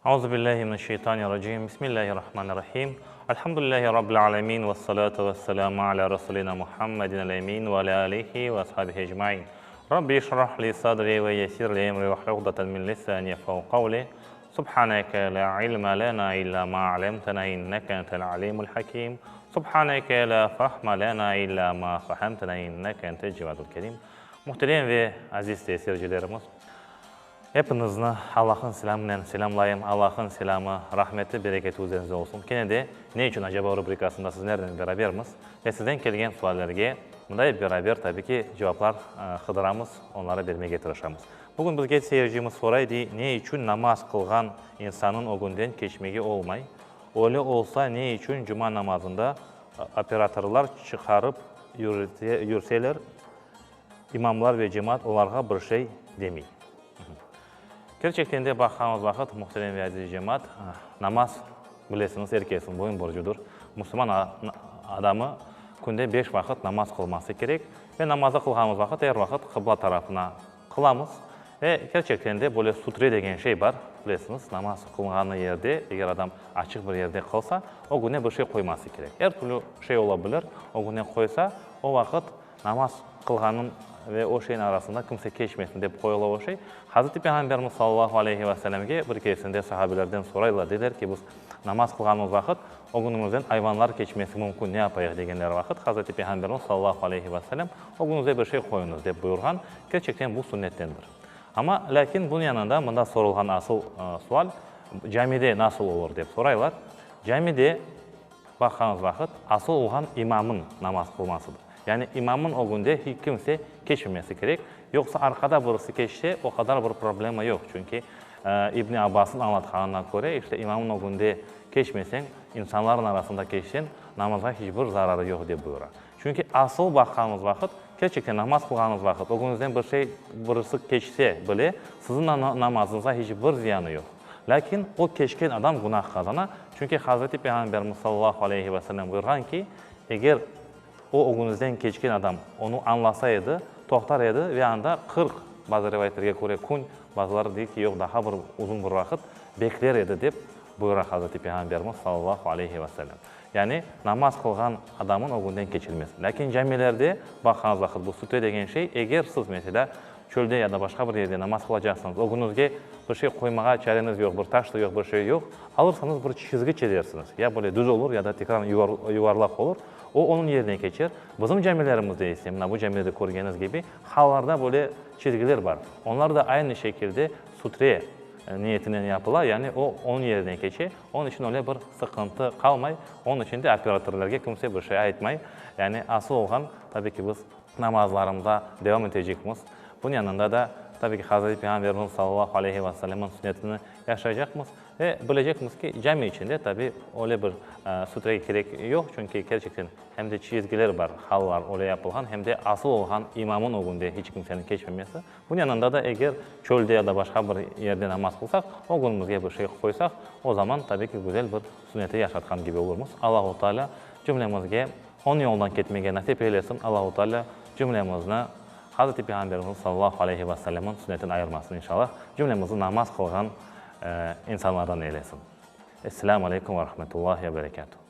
Euzu billahi mineşşeytanirracim. Bismillahirrahmanirrahim. Elhamdülillahi rabbil alemin vessalatu vesselamu ala rasulina Muhammedin emin ve ala alihi ve ashabihi ecmain. Rabbi işrah li sadri ve yessir li emri ve hlul uqdeten min lisani yefkahu kavli. Subhaneke la ilme lena illa ma alemtena inneke entel alimul hakim. Subhaneke la fahme lena illa ma fahemtena inneke entel cevadul kerim. Muhterem ve aziz seyircilerimiz, Epiñizni Allah'ın selâmınen selâmlayım. Allah'ın selâmı, rahmeti, bereketi üzeriñizde olsun. Kene de Ne içün acaba rubrikasında sizlernen berabermiz ve sizden kelgen suallerge mında ep beraber, tabi ki, cevaplar qıdıramız, onları bermege tırışamız. Bugün bizge seyircimiz soray, dey, ne içün namaz qılğan insannıñ ögünden keçmege olmay? Öyle olsa, ne içün cuma namazında operatorlar çıqarıp yürseler, İmamlar ve cemaat olarğa bir şey demey. Kerçekten de baqqanımız vaqıt, muhterem ve aziz cemaat, namaz, bilesiñiz, er kesniñ boyun borcudır. Musulman adamı künde beş vaqıt namaz qılması kerek. Ve namazı qılğanımız vaqıt er vaqıt qıbla tarafına qılamız. Ve kerçekten de böyle sutre degen şey bar, bilesiñiz, namaz qılınğanı yerde, eger adam açıq bir yerde qılsa, ögüne bir şey qoyması kerek. Er türlü şey ola bilir, ögüne qoysa, o vaqıt Namaz qılğanıñ ve o şeyniñ arasında kimse keçmesin, dep qoyula o şey. Hazreti Peyğamberimiz sallallahu aleyhi ve sellemge bir keresinde sahabelerden soraylar, deyler ki, biz namaz qılğanımız vaqıt ögünimizden ayvanlar keçmesi mümkün, ne yapayıq degenleri vaqıt, Hazreti Peyğamberimiz sallallahu aleyhi ve sellem, ögüñizde bir şey qoyuñız, dep buyurğan. Kerçekten bu sünnettendir. Amma, lâkin bunıñ yanında mında sorulğan asıl sual, camide nasıl olur, dep soraylar. Camide. Baqqanıñız vaqıt, asıl olğan imamnıñ namaz qılmasıdır. Yani imamnıñ ögünde hiç kimse keçmemesi kerek. Yoqsa arqada birisi keçse, o qadar bir problema yoq. Çünki İbni Abbasnıñ añlatqanına köre, işte imamnıñ ögünde keçmeseñ, insanlarnıñ arasında keçseñ, namazğa hiç bir zararı yoq, dep buyura. Çünki asıl baqqanıñız vaqıt, kerçekten namaz qılğanıñız vaqıt, ögüñizden bir şey, birisi keçse bile, siziñ namazıñızğa hiç bir ziyanı yoq. Lâkin o keçken adam günah qazana, çünki Hazreti Peyğamberimiz sallallahu aleyhi ve sellem buyurğan ki, eger o ögüñizden keçken adam onı añlasa edi, toqtar edi ve anda 40, bazı rivayetlerge köre kün, bazıları dey ki, yoq, daha bir uzun bir vaqıt bekler edi, dep buyura Hazreti Peyğamberimiz sallallahu aleyhi ve sellem. Yani namaz qılğan adamın ögünden keçilmez. Lâkin camilerde baqqanız vaqıt bu sütre degen şey, eger siz, meselâ, çölde ya da başqa bir yerde namaz qılacaqsıñız, ögüñizge bir şey qoymağa çareñiz yoq, bir taş da yoq, bir şey yoq, alırsañız bir çizgi çizersiñiz, ya böyle düz olur, ya da tekrar yuvarlaq olur, o onıñ yerine keçer. Bizim camilerimizde ise, mına bu camide de körgeniñiz kibi, halılarda böyle çizgiler bar. Onlar da aynı şekilde sütre niyetinen yapıla, yani o onıñ yerine keçe. Onıñ içün öyle bir sıqıntı qalmay, onıñ içün de operatorlarge kimse bir şey aytmay. Yani asıl olğan, tabii ki, biz namazlarımıza devam etecekmiz. Bunıñ yanında da, tabii ki, Hazreti Peyğamberimiz sallallahu aleyhi ve sellemniñ sünnetini yaşayacaqmız ve bilecekmiz ki, cami içinde, tabii, öyle bir sutrege kerek yoq, çünki kerçekten hem de çizgiler bar, halılar öyle yapılğan, hem de asıl olğan imamın ögünde hiç kimseniñ keçmemesi. Bunıñ yanında da eger çölde ya da başqa bir yerde namaz qılsaq, ögünimizge bir şey qoysaq, o zaman, tabiy ki, güzel bir sünneti yaşatqan kibi olurmız. Allahu Teala cümlemizge Onıñ yolundan ketmege nasip eylesin. Allahu Teala cümlemizni Hazreti Peyğamberimiz sallallahu aleyhi ve sellemniñ sünnetinden ayırmasın inşallah. Cümlemizni namaz qılğan insanlardan eylesin. Esselâmu aleykum ve rahmetullahi ve berekâtuh.